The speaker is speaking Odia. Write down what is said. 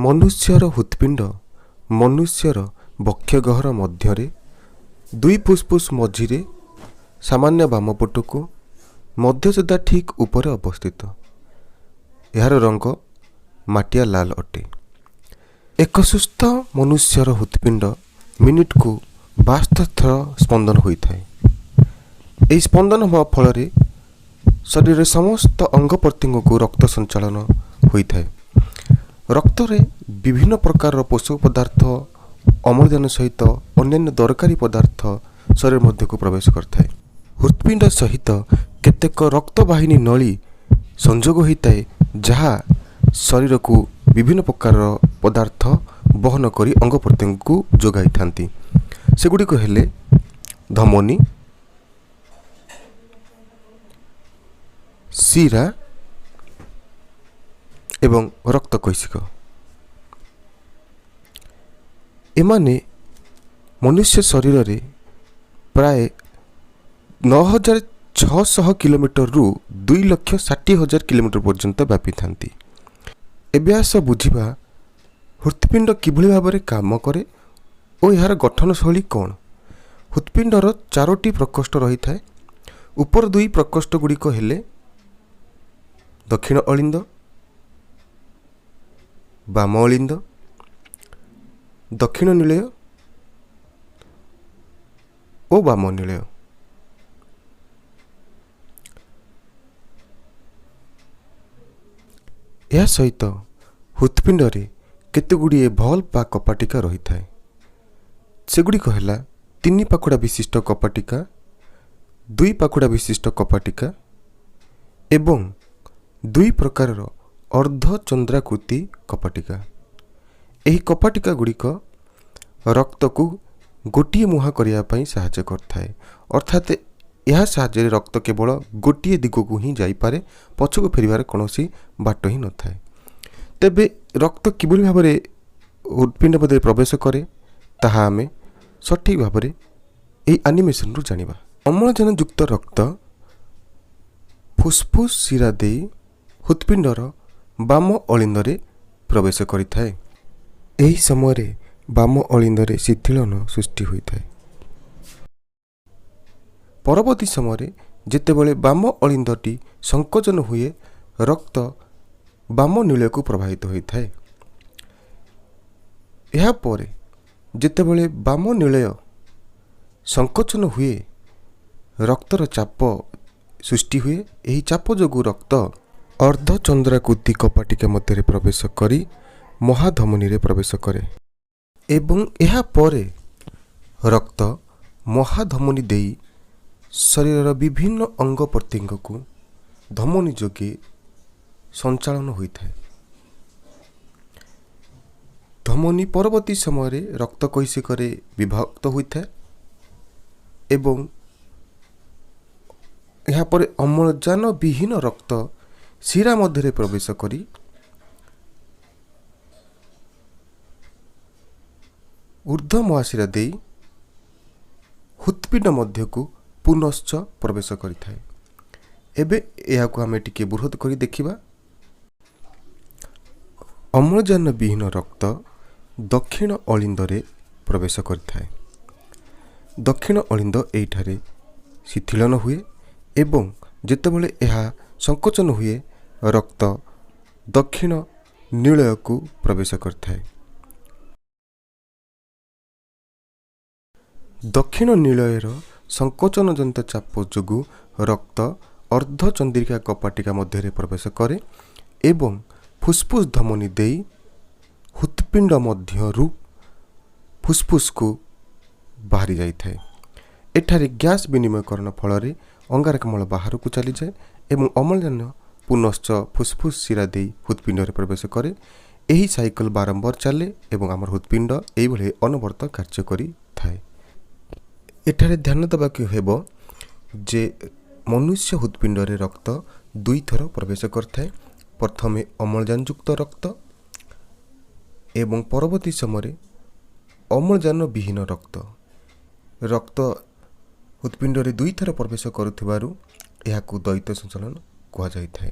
ମନୁଷ୍ୟର ହୃତ୍ପିଣ୍ଡ ମନୁଷ୍ୟର ବକ୍ଷଗହ୍ୱର ମଧ୍ୟରେ ଦୁଇ ଫୁସ୍ଫୁସ୍ ମଝିରେ ସାମାନ୍ୟ ବାମ ପଟକୁ ମଧ୍ୟସୁଦ୍ଧା ଠିକ୍ ଉପରେ ଅବସ୍ଥିତ। ଏହାର ରଙ୍ଗ ମାଟିଆ ଲାଲ ଅଟେ। ଏକ ସୁସ୍ଥ ମନୁଷ୍ୟର ହୃତ୍ପିଣ୍ଡ ମିନିଟକୁ 72 ଥର ସ୍ପନ୍ଦନ ହୋଇଥାଏ। ଏହି ସ୍ପନ୍ଦନ ହେବା ଫଳରେ ଶରୀରରେ ସମସ୍ତ ଅଙ୍ଗ ପ୍ରତ୍ୟଙ୍ଗକୁ ରକ୍ତ ସଞ୍ଚାଳନ ହୋଇଥାଏ। ରକ୍ତରେ ବିଭିନ୍ନ ପ୍ରକାରର ପୋଷକ ପଦାର୍ଥ, ଅମ୍ଳଜାନ ସହିତ ଅନ୍ୟାନ୍ୟ ଦରକାରୀ ପଦାର୍ଥ ଶରୀର ମଧ୍ୟକୁ ପ୍ରବେଶ କରିଥାଏ। ହୃତ୍ପିଣ୍ଡ ସହିତ କେତେକ ରକ୍ତବାହିନୀ ନଳୀ ସଂଯୋଗ ହୋଇଥାଏ, ଯାହା ଶରୀରକୁ ବିଭିନ୍ନ ପ୍ରକାରର ପଦାର୍ଥ ବହନ କରି ଅଙ୍ଗ ପ୍ରତ୍ୟଙ୍ଗକୁ ଯୋଗାଇଥାନ୍ତି। ସେଗୁଡ଼ିକ ହେଲେ ଧମନୀ, ଶିରା ଏବଂ ରକ୍ତ କୈଶିକ। ଏମାନେ ମନୁଷ୍ୟ ଶରୀରରେ ପ୍ରାୟ 9600 କିଲୋମିଟରରୁ 2,60,000 କିଲୋମିଟର ପର୍ଯ୍ୟନ୍ତ ବ୍ୟାପିଥାନ୍ତି। ଏବେ ଆସ ବୁଝିବା ହୃତ୍ପିଣ୍ଡ କିଭଳି ଭାବରେ କାମ କରେ ଓ ଏହାର ଗଠନ ଶୈଳୀ କ'ଣ। ହୃତ୍ପିଣ୍ଡର ଚାରୋଟି ପ୍ରକୋଷ୍ଠ ରହିଥାଏ। ଉପର ଦୁଇ ପ୍ରକୋଷ୍ଠ ଗୁଡ଼ିକ ହେଲେ ଦକ୍ଷିଣ ଅଳିନ୍ଦ, ବାମ ଅଳିନ୍ଦ, ଦକ୍ଷିଣ ନିଳୟ ଓ ବାମ ନିଳୟ। ଏହା ସହିତ ହୃତ୍ପିଣ୍ଡରେ କେତେଗୁଡ଼ିଏ ଭଲ୍ଭ ବା କପାଟିକା ରହିଥାଏ। ସେଗୁଡ଼ିକ ହେଲା ତିନି ପାଖୁଡ଼ା ବିଶିଷ୍ଟ କପାଟିକା, ଦୁଇ ପାଖୁଡ଼ା ବିଶିଷ୍ଟ କପାଟିକା ଏବଂ ଦୁଇ ପ୍ରକାରର ଅର୍ଦ୍ଧଚନ୍ଦ୍ରାକୃତି କପାଟିକା। ଏହି କପାଟିକା ଗୁଡ଼ିକ ରକ୍ତକୁ ଗୋଟିଏ ମୁହାଁ କରିବା ପାଇଁ ସାହାଯ୍ୟ କରିଥାଏ, ଅର୍ଥାତ୍ ଏହା ସାହାଯ୍ୟରେ ରକ୍ତ କେବଳ ଗୋଟିଏ ଦିଗକୁ ହିଁ ଯାଇପାରେ, ପଛକୁ ଫେରିବାର କୌଣସି ବାଟ ହିଁ ନଥାଏ। ତେବେ ରକ୍ତ କିଭଳି ଭାବରେ ହୃତ୍ପିଣ୍ଡ ମଧ୍ୟରେ ପ୍ରବେଶ କରେ, ତାହା ଆମେ ସଠିକ୍ ଭାବରେ ଏହି ଆନିମେସନରୁ ଜାଣିବା। ଅମ୍ଳଜାନଯୁକ୍ତ ରକ୍ତ ଫୁସ୍ଫୁସ୍ ଶିରା ଦେଇ ହୃତ୍ପିଣ୍ଡର ବାମ ଅଳିନ୍ଦରେ ପ୍ରବେଶ କରିଥାଏ। ଏହି ସମୟରେ ବାମ ଅଳିନ୍ଦରେ ଶିଥିଳନ ସୃଷ୍ଟି ହୋଇଥାଏ। ପରବର୍ତ୍ତୀ ସମୟରେ ଯେତେବେଳେ ବାମ ଅଳିନ୍ଦଟି ସଂକୋଚନ ହୁଏ, ରକ୍ତ ବାମ ନିଳୟକୁ ପ୍ରବାହିତ ହୋଇଥାଏ। ଏହାପରେ ଯେତେବେଳେ ବାମ ନିଳୟ ସଂକୋଚନ ହୁଏ, ରକ୍ତର ଚାପ ସୃଷ୍ଟି ହୁଏ। ଏହି ଚାପ ଯୋଗୁଁ ରକ୍ତ ଅର୍ଦ୍ଧଚନ୍ଦ୍ରାକୃତି କପାଟିକା ମଧ୍ୟରେ ପ୍ରବେଶ କରି ମହାଧମନୀରେ ପ୍ରବେଶ କରେ ଏବଂ ଏହାପରେ ରକ୍ତ ମହାଧମନୀ ଦେଇ ଶରୀରର ବିଭିନ୍ନ ଅଙ୍ଗ ପ୍ରତ୍ୟଙ୍ଗକୁ ଧମନୀ ଯୋଗେ ସଞ୍ଚାଳନ ହୋଇଥାଏ। ଧମନୀ ପରବର୍ତ୍ତୀ ସମୟରେ ରକ୍ତ କୈଶିକରେ ବିଭକ୍ତ ହୋଇଥାଏ ଏବଂ ଏହାପରେ ଅମ୍ଳଜାନ ବିହୀନ ରକ୍ତ ଶିରା ମଧ୍ୟରେ ପ୍ରବେଶ କରି ଉର୍ଦ୍ଧ୍ୱ ମହାଶିରା ଦେଇ ହୃତ୍ପିଣ୍ଡ ମଧ୍ୟକୁ ପୁନଶ୍ଚ ପ୍ରବେଶ କରିଥାଏ। ଏବେ ଏହାକୁ ଆମେ ଟିକିଏ ବୃହତ କରି ଦେଖିବା। ଅମ୍ଳଜାନ ବିହୀନ ରକ୍ତ ଦକ୍ଷିଣ ଅଳିନ୍ଦରେ ପ୍ରବେଶ କରିଥାଏ। ଦକ୍ଷିଣ ଅଳିନ୍ଦ ଏଇଠାରେ ଶିଥିଳନ ହୁଏ ଏବଂ ଯେତେବେଳେ ଏହା ସଂକୋଚନ ହୁଏ, ରକ୍ତ ଦକ୍ଷିଣ ନିଳୟକୁ ପ୍ରବେଶ କରିଥାଏ। ଦକ୍ଷିଣ ନିଳୟର ସଂକୋଚନ ଜନିତ ଚାପ ଯୋଗୁଁ ରକ୍ତ ଅର୍ଦ୍ଧଚନ୍ଦ୍ରିକା କପାଟିକା ମଧ୍ୟରେ ପ୍ରବେଶ କରେ ଏବଂ ଫୁସ୍ଫୁସ୍ ଧମନୀ ଦେଇ ହୃତ୍ପିଣ୍ଡ ମଧ୍ୟରୁ ଫୁସ୍ଫୁସ୍କୁ ବାହାରି ଯାଇଥାଏ। ଏଠାରେ ଗ୍ୟାସ୍ ବିନିମୟକରଣ ଫଳରେ ଅଙ୍ଗାରକାମ୍ଳ ବାହାରକୁ ଚାଲିଯାଏ ଏବଂ ଅମ୍ଳଜାନ ପୁନଶ୍ଚ ଫୁସ୍ଫୁସ୍ ଶିରା ଦେଇ ହୃତ୍ପିଣ୍ଡରେ ପ୍ରବେଶ କରେ। ଏହି ସାଇକେଲ ବାରମ୍ବାର ଚାଲେ ଏବଂ ଆମର ହୃତ୍ପିଣ୍ଡ ଏଇଭଳି ଅନବରତ କାର୍ଯ୍ୟ କରିଥାଏ। ଏଠାରେ ଧ୍ୟାନ ଦେବାକୁ ହେବ ଯେ ମନୁଷ୍ୟ ହୃତ୍ପିଣ୍ଡରେ ରକ୍ତ ଦୁଇଥର ପ୍ରବେଶ କରିଥାଏ। ପ୍ରଥମେ ଅମ୍ଳଜାନଯୁକ୍ତ ରକ୍ତ ଏବଂ ପରବର୍ତ୍ତୀ ସମୟରେ ଅମ୍ଳଜାନ ବିହୀନ ରକ୍ତ। ରକ୍ତ ହୃତ୍ପିଣ୍ଡରେ ଦୁଇଥର ପ୍ରବେଶ କରୁଥିବାରୁ ଏହାକୁ ଦ୍ୱୈତ ସଞ୍ଚାଳନ କୁହାଯାଇଥାଏ।